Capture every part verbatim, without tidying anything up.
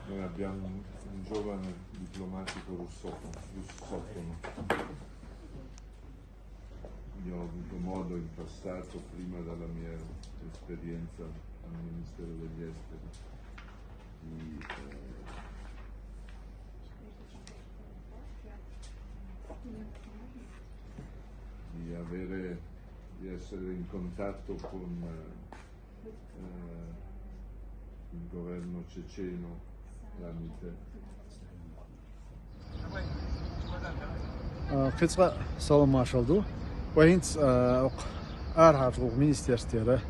Noi abbiamo un, un giovane diplomatico russofono, russofono. Io ho avuto modo in passato, prima della mia esperienza al Ministero degli Esteri, di, eh, di avere, di essere in contatto con, eh, il governo ceceno tramite Кхицкъа салам-маршал ду. Вай хӀинца, а, укх арахьарчу гӀуллакхийн министерствера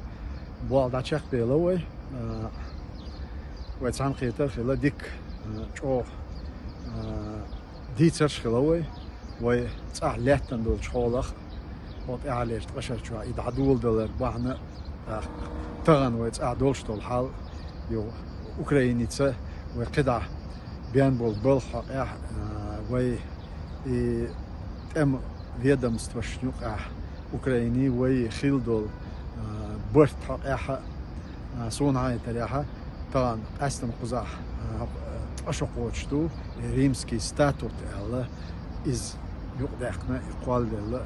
болх дӀачекхбелла вай. А, вай цхьаьнакхетар хилла дика, а, чӀогӀа, а, дийцарш хилла вай. Вай цӀахь лаьттан долчу хьолах, хӀокху тӀаьхьарлерчу ткъа шарчохь и дӀадоладалар бахьана, тӀаккха тахана вай цӀахь долуш долу хьал, юха Украиница вай кхидӀа бен болу балха хьокъехь, а, вай и тӀеман ведомствашна юкъахь Украинин вай хилла долу, а, барт хьокъехь, а, суна хьаьйтарехь, тахана къаьсттина кхузахь, а, ткъа шо кхочуш ду, и Римский статут аьлла, иза юкъадаьккхина, и кхолладелла.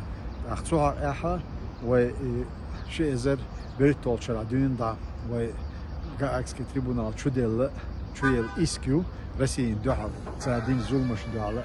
ТӀаккха цу хьокъехь вай и ши эзар берхӀитталгӀачу шарахь дуьйна дӀа вай Гаагский трибунал чу делла, чу елла иск ю Россин дуьхьал, цара дина зуламашна дуьхьал.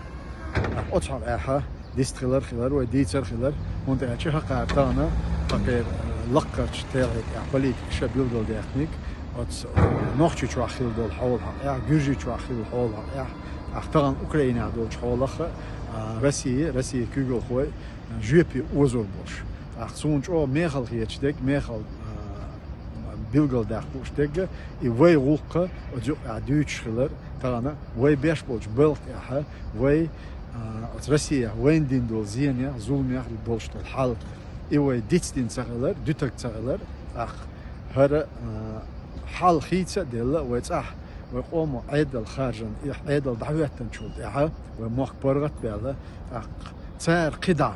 ТӀаккха оцу хьокъехь дист хилар хилар, вай дийцар хилар, хӀунда аьлча хӀокхара тахана, тӀаккха, э, лаккхарчу телхье тӀехь политика ша билгалдаьккхинарг, оцу, э, Нохчийчохь хилла долу хьол хьокъехь, Гуьржийчохь хилла хьол хьокъехь, тӀаккха тахана Украинехь долчу хьолах, а, Россия, Россин куьйгалхой, а, жоьпе озор болуш. ТӀаккха суна чӀогӀа мехала хеташ дерг, мехала, а, билгалдаккха лууш дерг, и вай гӀуллакх оцу юкъахь дуьйцуш хилар, тахана вай беш болчу балха тӀехь, вай, а, оцу Россехь вайна дина долу зенех, зуламех болуш долу хьал. И вай дицдина ца хилар, дуьтург ца хилар, тӀаккха хӀара, а, хьал хийца а делла, вай цӀахь, вай къомо Ӏедал харжина, и Ӏедал дӀахӀоьттинчул тӀаьхьа, вай мохк паргӀат а баьлла, тӀаккха цара кхидӀа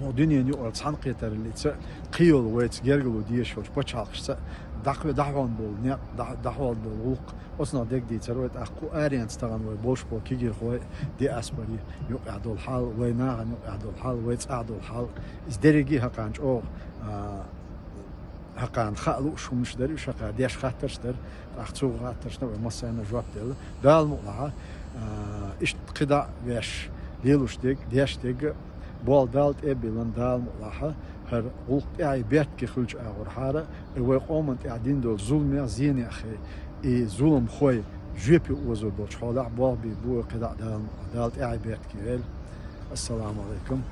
хӀокху дуьненан юкъара цхьаьнакхетарлица кхийолу вайца гергарло дезаш йолчу пачхьалкхашца дӀакхе-, дӀахьон болу некъ, дӀа-, дӀахьон болу гӀуллакх, оцунах дерг дийцар вай, тӀаккха кху аренца тахана вай болуш болу кегийрхой, диаспори юкъахь долу хьал, вай нахана юкъахь долу хьал, вай цӀахь долу хьал. Иза дерриге а хӀокхарна чӀогӀа, а, хӀокхарна хаа лууш хӀуманаш дара, уьш хӀокхара деш хаттарш дара, тӀаккха цу хаттаршна вай массарна жоп делла. Дала мукъалахь, а, иштта кхидӀа а веш, лелош дерг, деш дерг, болх Дала тӀе а биллина, Дала мукъалахь, хӀара гӀуллакх тӀаьхье бертке хуьлучу агӀорхьара, и вай къомана тӀехь дина долу зуламех, зенех, и зуламхой жоьпе озор долчу хьолехь болх бийр бу вай кхидӀа а Дала мукъалахь. Дала тӀаьхье бертке йойла. Ассаламу алайкум.